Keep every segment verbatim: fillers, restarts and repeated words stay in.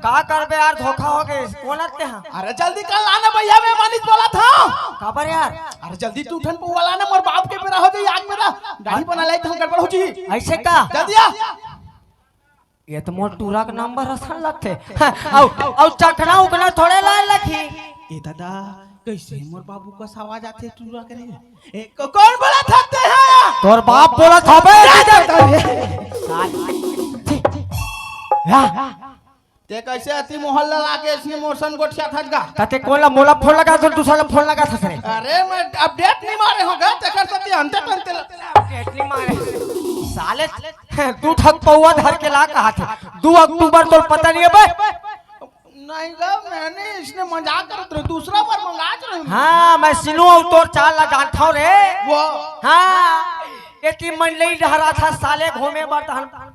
का करबे यार, धोखा हो गए। कौन आते हैं? अरे जल्दी कर लाना भैया, मैं मनीष बोला था। काबर यार? अरे जल्दी तू ठन पौवा लाना, मोर बाप के बेरा हो जाई, आग बेरा। दाढ़ी बना लाई तो हम गड़बड़ हो जी। ऐसे का? जल्दी आ। ये तो मोर टूरा के नंबर असन लगथे। हाँ, अउ, अउ चखना उखना थोड़े लाए लखी। ए दादा, कैसे मोर बाबू का आवाज आथे टूरा करे? ए, को-, कौन बोला था ते है? तोर बाप बोला था बे। साल-, या। ते कैसे अति मोहल्ला लाके इसने मोर सन गोठिया था गा? त ते कोला मोला फोन लगा तो दूसरा ला फोन लगा था रे। अरे मैं अपडेट नहीं मारे हो गा, तेकर सती अंते तंते ला। अपडेट नहीं मारे। साले तू ठक पौवा धर के ला कहा थे। दू अक्टूबर तो पता नहीं है बे। नहीं गा, मैंने इसने मजाक करत रहे, दूसरा बार मंगा रहे। हाँ, मैं सिनू अउ तोर चाल ला जानता हूँ रे। वो हाँ, एती मन ले डहरा था साले घूमे बर तहन।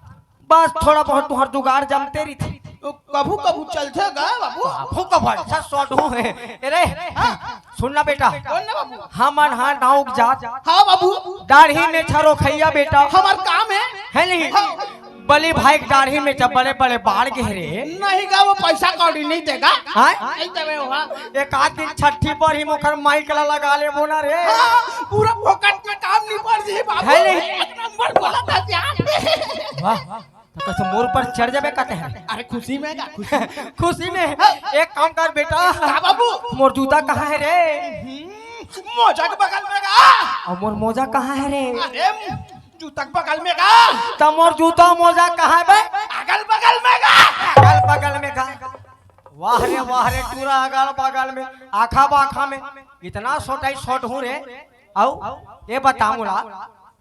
बस थोड़ा बहुत तुहर जुगाड़ जमते रहिथे। तो कभू कभू चलथे गा बाबू। बाबू का भरोसा सॉट हूँ है। अरे हाँ। सुन ना बेटा, बोल ना बाबू। हमन हाँ गाँव के जात। हाँ बाबू। दाढ़ी में छरो खैया बेटा। हमार काम है। है नहीं? हाँ। बली भाई के दाढ़ी में जब बड़े बड़े बाढ़ गहरे। नहीं गा, वो पैसा कौड़ी नहीं देगा। हाँ? नहीं देवे हुआ। एक आध दिन छठी पर ही मोखर माइक ला लगा लेबो ना रे। हाँ, पूरा फोकट में काम निपट जी बाबू। है नहीं? एक नंबर बोला था यार। वाह, तो कसम मोर पर चढ़ जाबे कहते हैं। अरे खुशी में का? खुशी में। हाँ। एक काम कर बेटा। का बाबू? मोर जूता कहाँ है रे? हम्म, मोजा के बगल में का? अउ मोर मोजा कहाँ है रे? अरे जूता के बगल में का? त मोर जूता मोजा कहाँ है बे? अगल बगल में का? अगल बगल में का? वाह रे वाह रे, पूरा अगल बगल में, आखा बाखा में इतना सोटाई सोट हूँ रे। अउ ये बता मोला,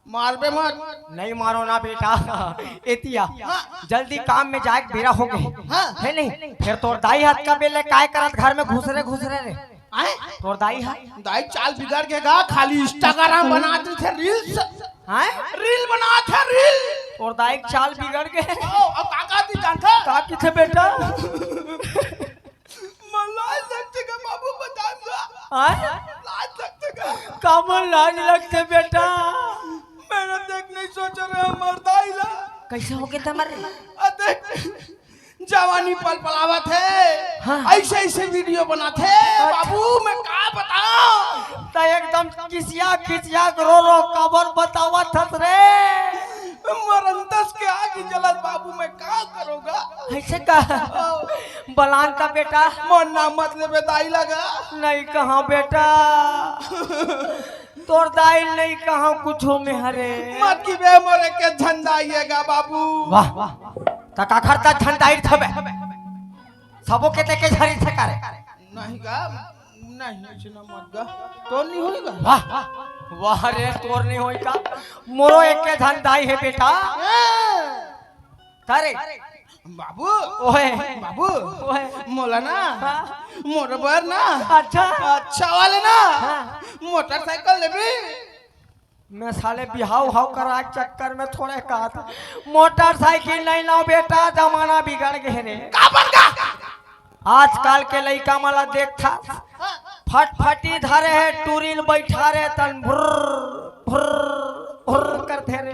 मारबे मत। नहीं मारो ना बेटा। एतिया हाँ। जल्दी काम में जाए के बेरा हो गए। हाँ। है नहीं? फिर तोर दाई हाथ का बेले काय करत घर में घुसरे घुसरे रे? आए? तोर दाई हा? दाई चाल बिगड़ के गा, खाली Instagram बनात रहिथे, reels। हैं? Reel बनात हे, reel। तोर दाई के चाल बिगड़ गए। ओ, अब का कहती जानता? का किथे बेटा? मैं लाज लगथे का बाबू, बता दो। हैं? लाज लगथे का? काबर लाज लगथे बेटा? मैंने देख नहीं सोच रहे हमार दाई ला। कैसे हो गए तुम्हारे? आ देख, जवानी पल पलावत है। हाँ। ऐसे ऐसे video बनात है। अच्छा। बाबू मैं का बताऊं? त एकदम किसिया किसिया के रो रो काबर बतावत हस रे? मरंतस के आगे जलत बाबू मैं का करूंगा? ऐसे का? बलान का बेटा? मोर नाम मत लेबे दाई लगा। नहीं कहा बेटा। तोर दाई नहीं कहा कुछो में हरे। मत की बे मोरे के झंडा ये गा बाबू। वाह। त काखर त झंडा ही थबे। सबो के ते के झरी थे करे। नहीं गा, नहीं ऐसे ना मत गा। तोर नहीं होई गा। वाह। वाह रे तोर नहीं होई का। मोरो एक के झंडा ही है बेटा। हाँ। करे। बाबू। ओए। बाबू। ओए। मोला ना। हाँ। मोर बर ना। अच्छा। अच्छा वाले ना। हाँ। मोटरसाइकिल लेबे। मैं साले बिहाव हाव करा के चक्कर में थोड़े कहा था। मोटरसाइकिल नहीं लाओ बेटा, जमाना बिगड़ गए रे। का बन गा? आजकल के लइका मन ला देखथा, फटफटी धरे हे, टूरी ल बैठा रे, तन भुर्र, भुर्र, भुर्र करथे रे।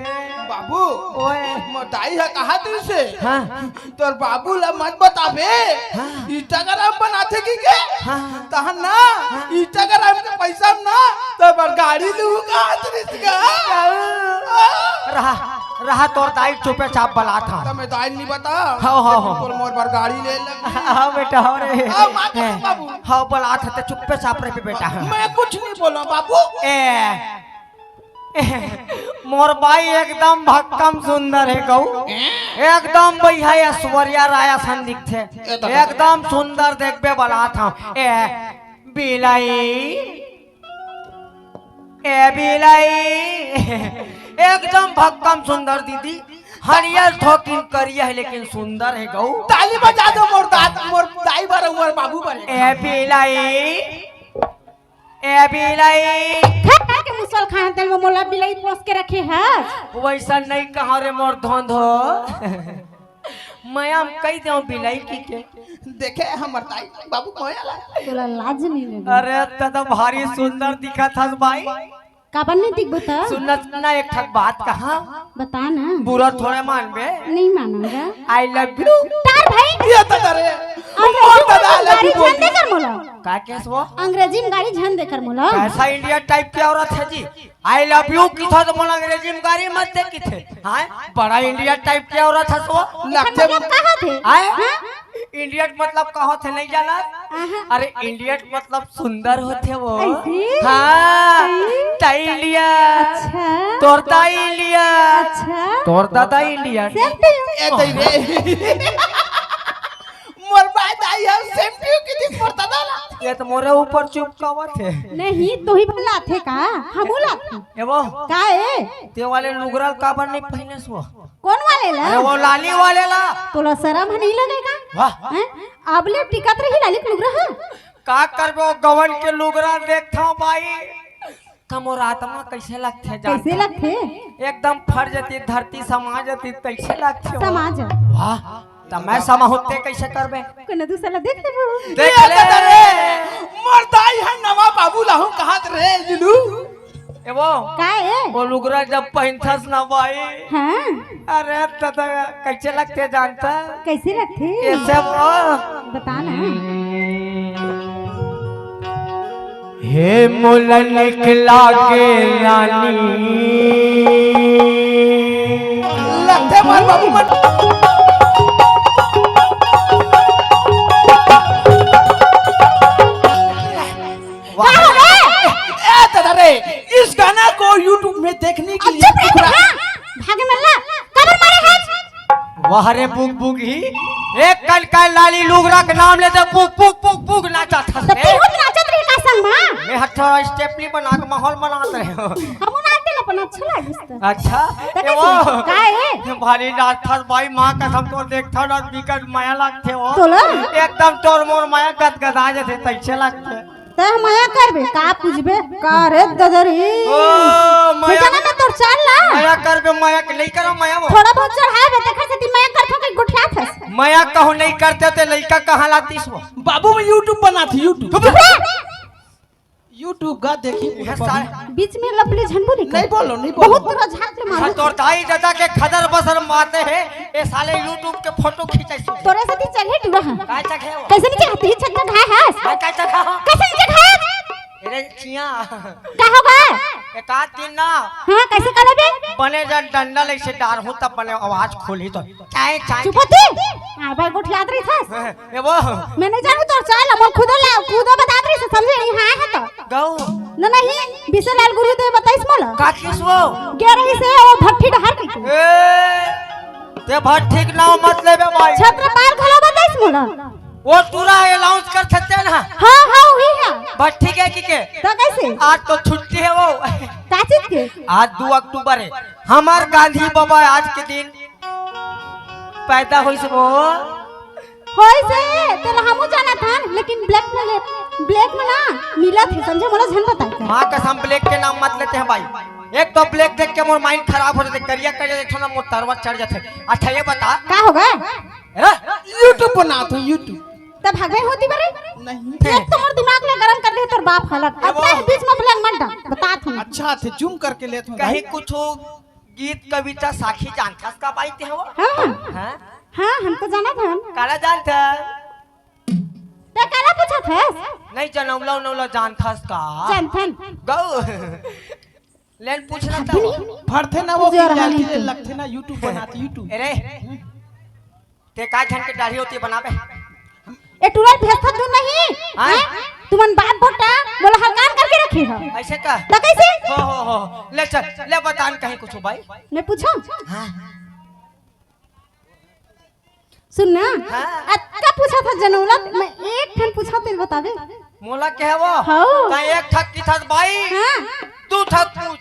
बाबू, ओए। मोर दाई ह कहा तइसे? हाँ। तोर बाबू ला मत बताबे। हाँ। Instagram बनाथे कि के? हाँ। तहन ना, हाँ। Instagram के पैसा म ना, तोर बर गाड़ी लूहूँ का, तरिस का। रहा, रहा, तोर दाई चुपे चाप बलात हा। त मैं दाई नहीं बता। हाँ, हाँ, हाँ। तोर मोर बर गाड़ी ले लग। हाँ, बेटा, हाँ रे। हाँ, माँ के बाबू। हाँ, बलात हा, ते चुपे चाप रह बेटा। मैं कुछ नहीं बोला, बाबू। ए, मोर बाई एकदम भक्कम सुंदर हे गऊ। हैं? एकदम भैया ऐश्वर्या राय असन दिखथे। ए दादा। एकदम सुंदर देखबे बलात हूँ। ए बिलाई, ए बिलाई, एकदम भक्कम सुंदर दीदी। हरियर थोकिन करिया हे लेकिन सुंदर हे गऊ। ताली बजा दो मोर दाद, मोर दाई बर, मोर बाबू बर। ए बिलाई, ए बिलाई। खा के मुसल खान तेल में मोला बिलाई पोस के रखे हस। वैसा नहीं कहा रे मोर धोंधो। मैं हम कह दे बिलाई की के। देखे हमर दाई बाबू मोया ला। तोला लाज नहीं लगे। अरे त तो भारी सुंदर दिखत हस भाई। काबर नहीं दिखबो त? सुन ना एक ठक बात कहा। बता ना। बुरा थोड़े मानबे। नहीं मानूंगा। I love you। तार भाई। ये तो करे। अंग्रेजी में गारी झन दे कर मोला। का केस वो? अंग्रेजी में गारी झन दे कर मोला। कैसा इंडिया टाइप के औरत है जी? आई लव यू किथे त मोला अंग्रेजी में गारी मत दे किथे। हां, बड़ा इंडिया टाइप के औरत है वो। लगथे मतलब का होथे? हां? हां? इंडियट मतलब का होथे नहीं जाना? अरे इंडियट मतलब सुंदर होथे वो। ऐसी? हां, ताई इंडिया। अच्छा। तोर ताई इंडिया। अच्छा। तोर दादा इंडिया। Same to you. ए दई रे। मोर बाय दाई हम सेम टू यू किथे मोर दादा ला। ये तो मोरे ऊपर चुप कावत हे। नहीं, तू ही भला थे का? हमू ला थे। ए वो। का ए? ते वाले लुगरा काबर नहीं पहिने सो? कौन वाले ला? अरे वो लाली वाले ला। तोला शरम ह नहीं लगे का? वाह। हैं? अब ले टिकत रही लाली के लुगरा ह। का करबो गवन के लुगरा देखथव बाई। त मोर आत्मा कैसे लगथे जानथव? कैसे लगथे? एकदम फट जती धरती समा जती तैसे लगथे वो। समाज। वाह। त मैं समा होते कैसे करबे? कोनो दूसरा ला देख लेबो। देख ले। मोर दाई ह नवा बाबू लाहू कहत रे जुलू। ए वो। का ए? वो लुगरा जब पहिनथस ना बाई। हां। अरे दादा कैसे लगथे जानथस? कैसे लगथे? कैसे वो? बता ना। हे मोला निकला के रानी। लगथे मार बाबू मन। वाह। का हो रे? ए दादा रे, इस गाना को YouTube में देखने के लिए चुप रे, टुकड़ा। हां, भागे मल्ला, कबर मारे है। वाह रे बुक बुक ही, एक कन का लाली लुगरा के नाम लेते बुक बुक बुक बुक नाचत हस त रे। तू नाचत रही का संग मा? मैं हथवा स्टेपली बना के माहौल बनात रहे हो। हम नाचते ले अपन अच्छा लागिस त। अच्छा, त ए वो। का ए? भारी नाचत हस भाई, मां कसम तो देखथव ना बिकट मया लागथे वो। तोला? एकदम तोर मोर मया गदगदा जथे तैसे लागथे। तैं मया करबे, का पूछबे? का रे ददरी? ओ, मया। बेटा ना मैं तोर चाल ला। मया करबे, मया के लइका ला मया वो। थोड़ा बहुत चढ़ाए बे, तेखर सेती मया करथो के गोठियाथस। मया कहूं नहीं करते ते लइका कहां लातीस वो? बाबू मैं YouTube बनाथी, YouTube। चुप रे। YouTube गा देखी। ये सारे बीच में लपली झन बोली का? नहीं बोलो, नहीं बोलो। बहुत तेरा झाट ले मारो। तोर दाई ददा के खदर बसर मारते हैं, ये साले YouTube के फोटो खींचे से। तोरे सेती चढ़े टूरा हां। काय चढ़े वो? कैसे नहीं चढ़ती? छक्का खाए हस? काय, काय चढ़ा हो? कैसे नहीं चढ़े? अरे चिया। का होगा? एक आध दिन ना। हां, कैसे कर लेबे? बने जा डंडा ले से डार हूं तब बने आवाज खोली तो। चाय, चाय। चुप हो तू। हां, भाई गोठियात रही थस। ए वो। मैं नहीं जानू तोर चाल, मोर खुदो ला, खुदो बतात रही से समझे नहीं हां है तो। गऊ। न नहीं, बिसलाल गुरुदेव बताइस मोला। का किस वो? गे रही से वो भट्ठी डहर की। ए, ते भट्ठी के नाम मत लेबे भाई। छत्रपाल घलो बताइस मोला। वो टूरा अनाउंस कर सकते ना। हां, हां, वही है। भट्ठी के की के? तो कैसे? आज तो छुट्टी है वो। का चीज के? आज दो अक्टूबर है। हमार गांधी बाबा आज के दिन पैदा होइस वो। होइस हे, तेला हमू जानत हन, लेकिन ब्लैक में ले, ब्लैक में ना मिलत हे, समझे? मोला झन बताए। माँ कसम, ब्लैक के नाम मत लेते हैं भाई। एक तो ब्लैक देख के मोर माइंड खराब हो जाथे, करिया करिया देखो ना, मोर तरवा चढ़ जाथे। अच्छा ये बता। का होगा? अरे? YouTube बनात हूँ, YouTube। तब हगवे होती बरे? नहीं। एक तो मोर दिमाग में गरम कर दे तोर बाप हालत। अब वो मैं बीच में ब्लैक मत डाल, बतात हूँ। अच्छा, थे जूम करके लेत हूँ कहीं भाई। कुछ गीत, कविता, साखी जानथस का बाई ते हो? हाँ। हाँ? हाँ, हम तो जानत हन। काला जानथस? ते काला पूछत हस? नहीं, जनौला उनौला जानथस का? जानथन। गौ। लेन पूछना था। फरथे ना वो जोर की हाली लाठी ले तो। लगथे ना YouTube बनात YouTube। अरे। ते का झन के दाढ़ी होती बनाबे? ए टूरा भेजथस तू नहीं? हाँ? हैं? तुमन बाप भोटा मोला हरकान करके रखे हो। ऐसे का? तो कैसे? हो, हो, हो। ले चल, ले बतान कहीं कुछ भाई। मैं पूछूं? हाँ। सुन ना, हाँ। अतका पूछथस जनौला, मैं एक ठन पूछत हूँ, तेला बताबे। मोला कहे वो? हाँ। ता एक ठक किथस बाई। हाँ। दू ठक पूछ।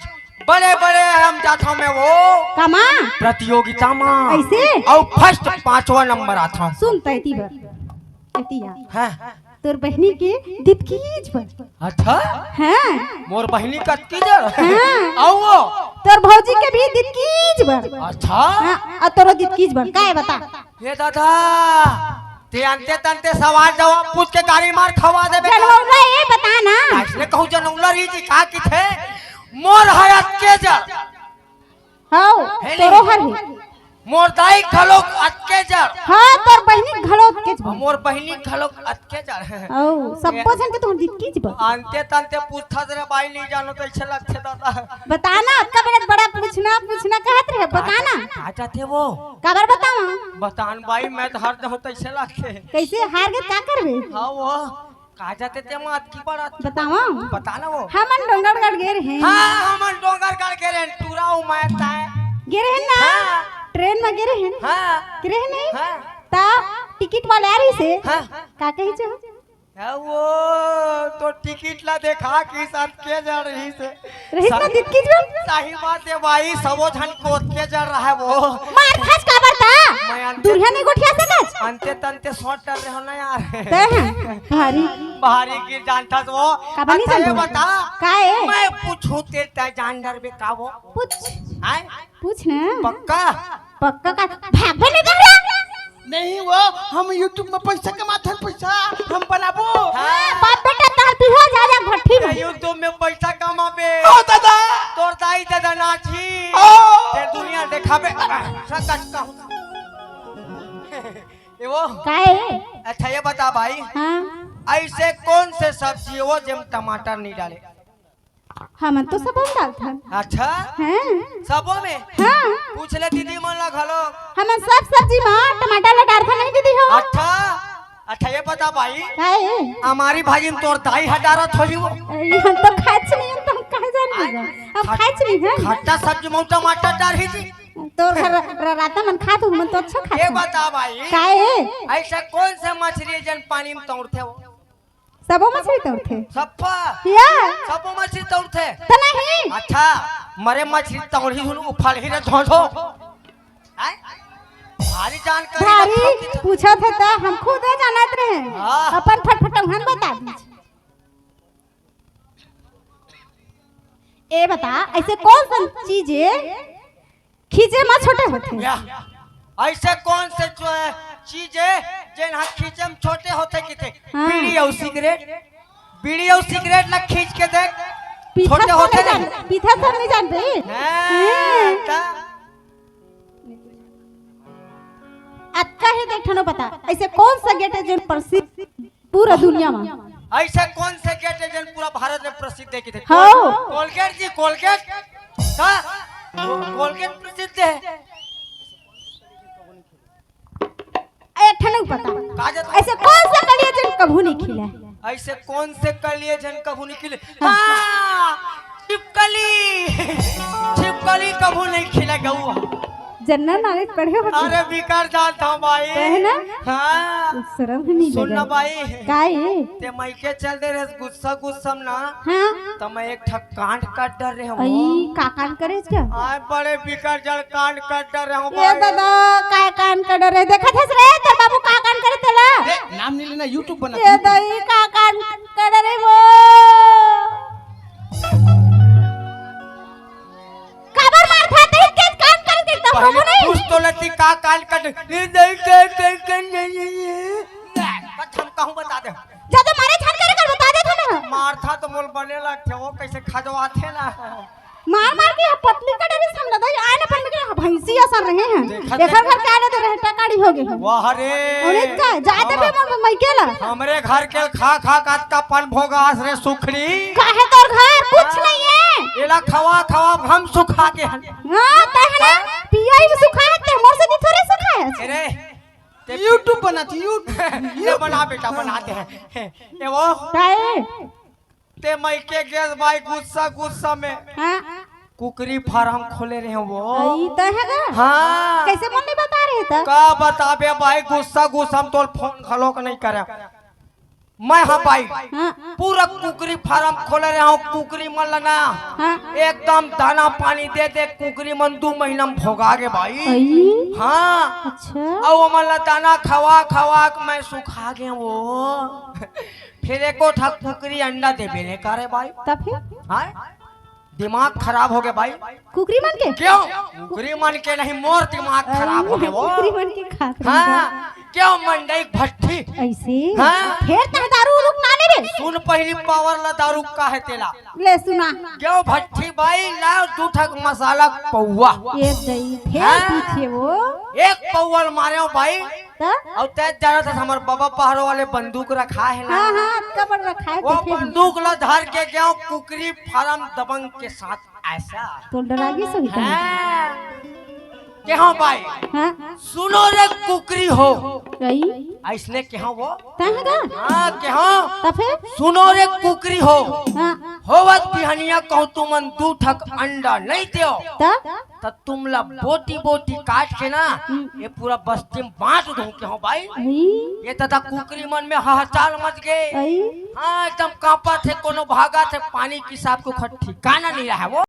बड़े बड़े हम जाथव मैं वो। कामा? प्रतियोगिता मा। ऐसे? अउ फर्स्ट पांचवा नंबर आथव। सुन तैती बर। एती आ। हाँ। तोर बहिनी के दितकीज बर। अच्छा? हाँ। मोर बहिनी कतकीज? हाँ। अउ वो? तोर भौजी के भी दितकीज बर। अच्छा? हाँ, अउ तोरो दितकीज बर। काय बता? हे दादा, ते अंते तंते सवाल जवाब पूछ के गारी मार खवा देबे का? जनौला ए बता ना। इसने कहूँ जनौला रही जी का किथे? मोर हरत के जा। हौ, हे तोरो नहीं। हर हे। मोर दाई घलोक अतके जड़। हाँ, तोर बहिनी घलो अतकेच बा। मोर बहिनी घलोक अतके जड़। अउ सब्बो झन के तो हम दिक्कीच बा। अंते तंते पूछत रे बाई, नहीं जानो तइसे लगथे दादा। बता ना, अतका बड़ा बड़ा पूछना पूछना कहत रहे, बता ना। का जाथे वो? काबर बतावा? बता न बाई, मैं तो हार जाहूं तइसे लगथे। कइसे हार गे, का करबे? हाँ वो। का जाथे ते मा अतकी बड़ा? बतावा। बता ना वो। हमन डोंगरगढ़ गे रहेन। हाँ, हमन डोंगरगढ़ गे रहेन, टूरा हूँ मैं ताय। गे रहेन ना? हाँ। ट्रेन म गे रहेन। हाँ। गे रहेन नहीं? हाँ। त टिकट वाले आ रहिसे। हाँ। का कहिस? हाँ, वो तो टिकट ला देखा कि साथ के जा रहिसे। रहिस ना सा-, दिक्कीच बा। सही बात हे बाई, सबो झन कोत के जड़ रहा है वो। मार खास काबर ता? मैं अंते दुरिहा नहीं गोठिया सकत। अंते तंते सोच डर रहे हो ना यार। ते हैं, भारी। भारी गिर जानता तो वो। काबर नहीं अच्छा, ये जानता? बता। का है? मैं पूछूं ते तय जान डरबे का वो? पूछ। हैं? पूछ ना। पक्का? पक्का का? भागबे नहीं कर रहा? नहीं वो, हम YouTube में पैसा कमाथन, पैसा हम बनाबो। हाँ। बाप बेटा तहर बिहाव जा, जा भट्ठी में। YouTube में पैसा कमाबे। ओ दादा। तोर दाई दादा नाची। ओ। ते दुनिया देखाबे। सकत कहूँ। ये वो। काहे? अच्छा ये बता भाई। हाँ। ऐसे कौन से सब्जी हे वो जेम टमाटर नहीं डाले? हमन तो सबो में डालथन। अच्छा। हैं? सबो में? हाँ। पूछ ले दीदी मन ला घलो। हमन सब सब्जी में टमाटर ला डालथन नहीं दीदी हो। अच्छा। अच्छा ये बता भाई। काहे? हमारी भाजी में तोर दाई ह डारत होही वो। अरे, हम तो खाच नहीं, हम तो कहे जान नहीं। हम खट-, खाच नहीं है। खट्टा सब्जी में टमाटर डारही जी। तोर घर र-, राता मन खात हो, मन तो अच्छा खात ये हो। बता भाई। काहे? ऐसा कौन सा मछली हे जेन पानी में तौरथे वो? सबो मछली तौरथे। सप्पा। या। सबो मछली तौरथे। त नहीं। अच्छा, मरे मछली तौरही हुन उफालही रे धोधो। हैं? भारी जानकारी भारी रखत हे। पूछत हे त हम खुदे जानत रहे। हाँ। अपन फटफटौहन बता दीजिए। ए बता, ऐसे कौन सा चीज हे खींचे म छोटे होथे। या, ऐसे कौन से जो है चीज हे जेन ह खींचे म छोटे होथे किथे? हाँ। बीड़ी अउ सिगरेट, बीड़ी अउ सिगरेट ला खींच के देख, पीथा छोटे सब होथे नहीं नहीं। जान, पीथा सब नहीं जानबे। हाँ, हाँ। त अतका हे देख ठनो बता, ऐसे कौन सा गेट हे जेन प्रसिद्ध पूरा दुनिया में। ऐसे कौन से गेट हे जेन पूरा भारत में प्रसिद्ध हे किथे? हाँ। कोलगेट जी, कोलगेट। का? कोलगेट प्रसिद्ध हे। एक ठन पता। का जात? ऐसे कौन से कली हे जेन कभू नहीं खिले? ऐसे कौन से कली हे जेन कभू नहीं खिले? हाँ। हाँ, छिपकली। छिपकली कभू नहीं खिले गौवा। जनरल नॉलेज पढ़े हो? अरे बिगड़ जात हंव भाई। कहे ना? हाँ। शर्म ही नहीं सुन ना लगे। भाई। का हे? ते मइके चल दे रहे गुस्सा गुस्सा में ना। हाँ। त मैं एक ठक कांड कर डर रहे हंव। आई, का कांड करे इसका? आय बड़े बिगड़ जड़ कांड कर डर रहे हंव ये भाई। दादा, का कांड कर डर रहे? देखत हस रे, तोर बाबू का कांड करे तेला? ए, नाम नहीं लेना, YouTube बना। ये दाई का कांड कर डर रहे वो। काबर मारथा? तही के कान कर देता पहले हूँ नहीं। पूछ तो लेती का कान कर दे। ये नहीं कर, कर, कर, नहीं, नहीं, नहीं। बस हम कहूँ बता दे। ज्यादा मारे छान करे कर बता देता ना। मारथा तो मोल बने लगथे, वो कैसे खजवाथे ना। मार मार के पतली कर डरे हम लदा आए ना पर में भैंसी असन रहे हैं। देखत एकर देख। घर का आने दे रहे टकाड़ी हो गए हैं। वाह रे। अरे का जाते हम भी मोर मइके ला। हमरे घर के खा खा का का पन भोगास रे सुखड़ी। काहे तोर घर कुछ नहीं है। एला खवा खवा हम सुखा के हन। हाँ, तहने पिया ही सुखा है, ते मोर से थोड़े सुखा है। अरे, ते YouTube बना थी, YouTube। ये बना बेटा, बनाते हैं। ए वो, काहे? ते मइके गेस भाई गुस्सा, गुस्सा में हाँ। कुकरी फार्म खोले रहे वो। ई त है गा? हाँ। कैसे मन नहीं बता रहे त? का बताबे भाई, गुस्सा, गुस्सा में तोल फोन घलो के नहीं करे। मैं हाँ भाई, हाँ। पूरा कुकरी फार्म खोले रहे हूँ, कुकरी मन ला ना, हाँ। एकदम दाना पानी दे दे, कुकरी मन दू महीना में भोगा गे भाई। आई? हाँ। अच्छा। अउ ओमन ला दाना खवा खवा के मैं सुखा गे वो। फिर एको ठा कुकरी अंडा देबे नहीं करे भाई। तब फिर? हाँ? दिमाग खराब हो गया भाई। कुकरी मन के? क्यों? कुकरी मन के नहीं, मोर दिमाग खराब हो गया वो। कुकरी मन के खात रहे हाँ, क्यों मंडई भट्ठी? ऐसे? हाँ। फिर तह दारू उरू ना लेबे? सुन पहिली पावर ला दारू का हे तेला। ले सुना। गेहूं भट्ठी बाई ला दू ठक मसाला पौवा। ये दई फेर हाँ। पीछे वो। एक पौवा ल मारे बाई। त? अउ तैं जानत हस हमर बाबा पहाड़ो वाले बंदूक रखा हे ना। हाँ हाँ, कबर रखा है वो देखे। बंदूक ला धर के गेहूं कुकरी फार्म दबंग के साथ ऐसा। तो डरा गई सही तो। हाँ। केहो बाई। हाँ। सुनो रे कुकरी हो। कही। अइसने केहो वो। तहगा। हाँ केहो। त फेर। सुनो रे कुकरी हो। हाँ। होवत बिहनिया कहूं तुमन दू ठक अंडा नहीं देव। त? त तुमला बोटी बोटी काट के ना। हम्म। ये पूरा बस्ती में बांट दूं केहो बाई। अई। ये तथा कुकरी मन में हाहाचाल मच गए। अई। हाँ एकदम कांपत हे, कोनो भागत हे, पानी किसाब के ओखर ठिकाना नहीं रहा वो।